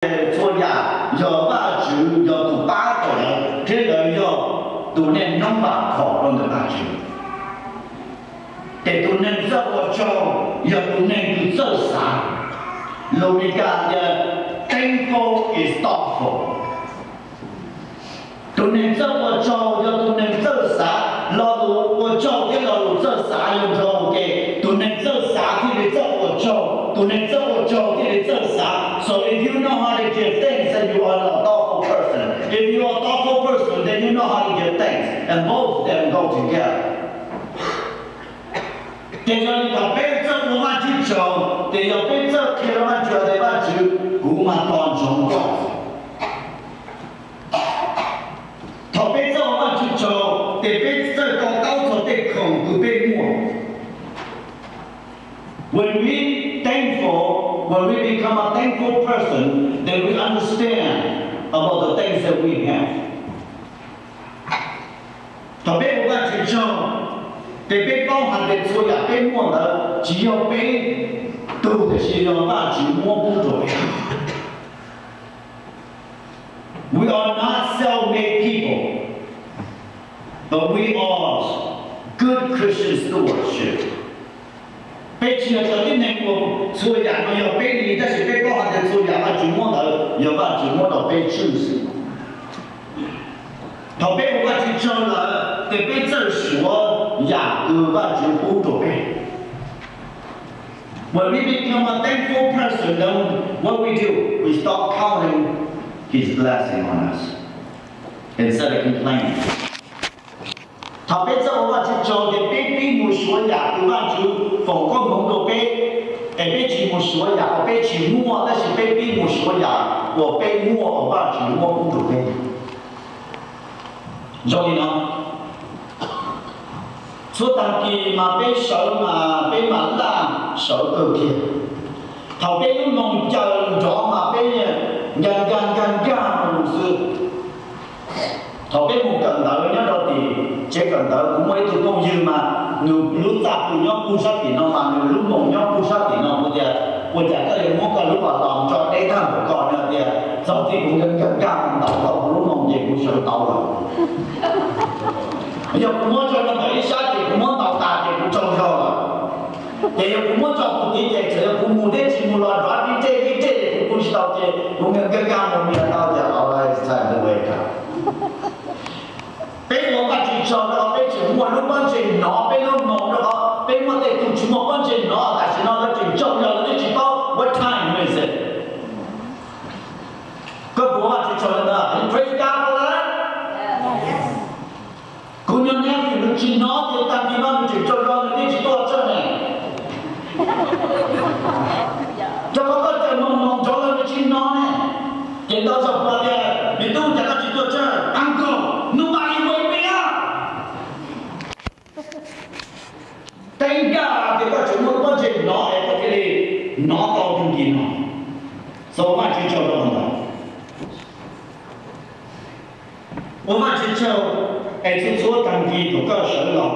txhua yam yog Vajtswv yog tus pab tau lawv, thiab lawv yog tus neeg nyob vam khom rau ntawm Vajtswv. Ces tus neeg txawj ua tsaug yog tus neeg tus txawj xav. Lus Mis Kas tias thankful is thoughtful. Tus neeg txawj ua tsaug yog tus neeg txawj xav. Lo lus ua tsaug thiab lo lus txawj xav yog nrog ua ke. Tus neeg txawj xav thiaj li txawj ua tsaug, tus neeg txawj ua tsaug thiaj li txawj xav. So if you know how to give thanks, then you are a thoughtful person. If you are a thoughtful person, then you know how to give thanks. And both of them go together. Ces yog li thaum peb txawj ua Vajtswv tsaug, ces yog peb txawj qhia rau Vajtswv tias Vajtswv, kuv mas tos ntsoov koj. Thaum peb txawj ua Vajtswv tsaug, ces peb txawj to taub txog tej khoom uas peb muaj. When we thankful, when we become a thankful person, then we understand about the things that we have. Thaum peb ua Vajtswv tsaug, ces peb paub hais tias txhua yam peb muaj ntawd tsis yog peb tug, tiam sis yog Vajtswv muab pub rau peb. We are not self-made people, but we are good Christian stewardship. Peb tsis yog cov tib neeg uas txhua yam no yog peb li, tab sis peb paub hais tias txhua yam Vajtswv muab ntawd yog Vajtswv muab rau peb tswj xwb. Thaum peb ua Vajtswv tsaug lawm, ces peb txawj suav yam uas Vajtswv pub rau peb. When we become a thankful person, then what we do, we stop counting His blessing on us instead of complaining. Thaum peb txawj ua Vajtswv tsaug, ces peb pib mus suav yam uas Vajtswv foom koob hmoov rau peb, es peb tsis mus suav yam uas peb tsis muaj, tab sis peb pib mus suav yam uas peb muaj uas Vajtswv muab pub rau peb. Zoo li no, txhua tag kis mas peb sawv mas peb mam laj sawv kawg kiag. Thaum peb lub moos caws nrov mas peb nkag nkag nkag nkag mus xwb. Thaum peb mus kawm ntawv nyob rau tim tsev kawm ntawv, kuv muaj ib tug phooj ywg mas nws lub txaj pw nyob puag sab tim no mas nws lub moos nyob puag sab tim no. Kuv tias, ua cas koj yuav muab koj lub pas los tso deb tag npaum ko no? Tias, txog thaum kuv nkag nkag nkag mus ntaus tau kuv lub moos ces kuv sawv tau lawm. Yog kuv muab tso rau ntawm ib sab ces kuv muab ntaus tas ces kuv tsaug zog lawm. Ces yog kuv muab tso puag tid ces txawm yog kuv mus deb tsis mus los nrov ib rej ib rej ces kuv pw tsis tau ces kuv nkag nkag mus nias tau ces, all right, it's time to wake up. Peb ua Vajtswv tsaug rau qhov peb tseem muaj lub pob ntseg hnov, peb lub moos rau qhov peb muaj tej tug tsis muaj pob ntseg hnov tam sim no lawv tseem tsaug zog, lawv twb tsis paub what time is it. Koj puas ua Vajtswv tsaug li ntawd? Praise God for that. Kuv nyob neb vim nws tsis hnov ces tag kis no nws tseem tsaug zog nws thiaj tsis tuaj tsawg ne. Rau qhov koj tseem moos moos nrov los nws tsis hnov ne. Ces ntau zaug kuv tias, me tub, cas koj tsis tuaj tsawg? Uncle, nobody wake me up. Thank God tias koj tseem muaj pob ntseg hnov es koj thiaj li hnov tau tag kis no. Txaus Vajtswv tsaug rau qhov ntawd. Ua Vajtswv tsaug es txhua txhua tag kis thaum koj sawv los,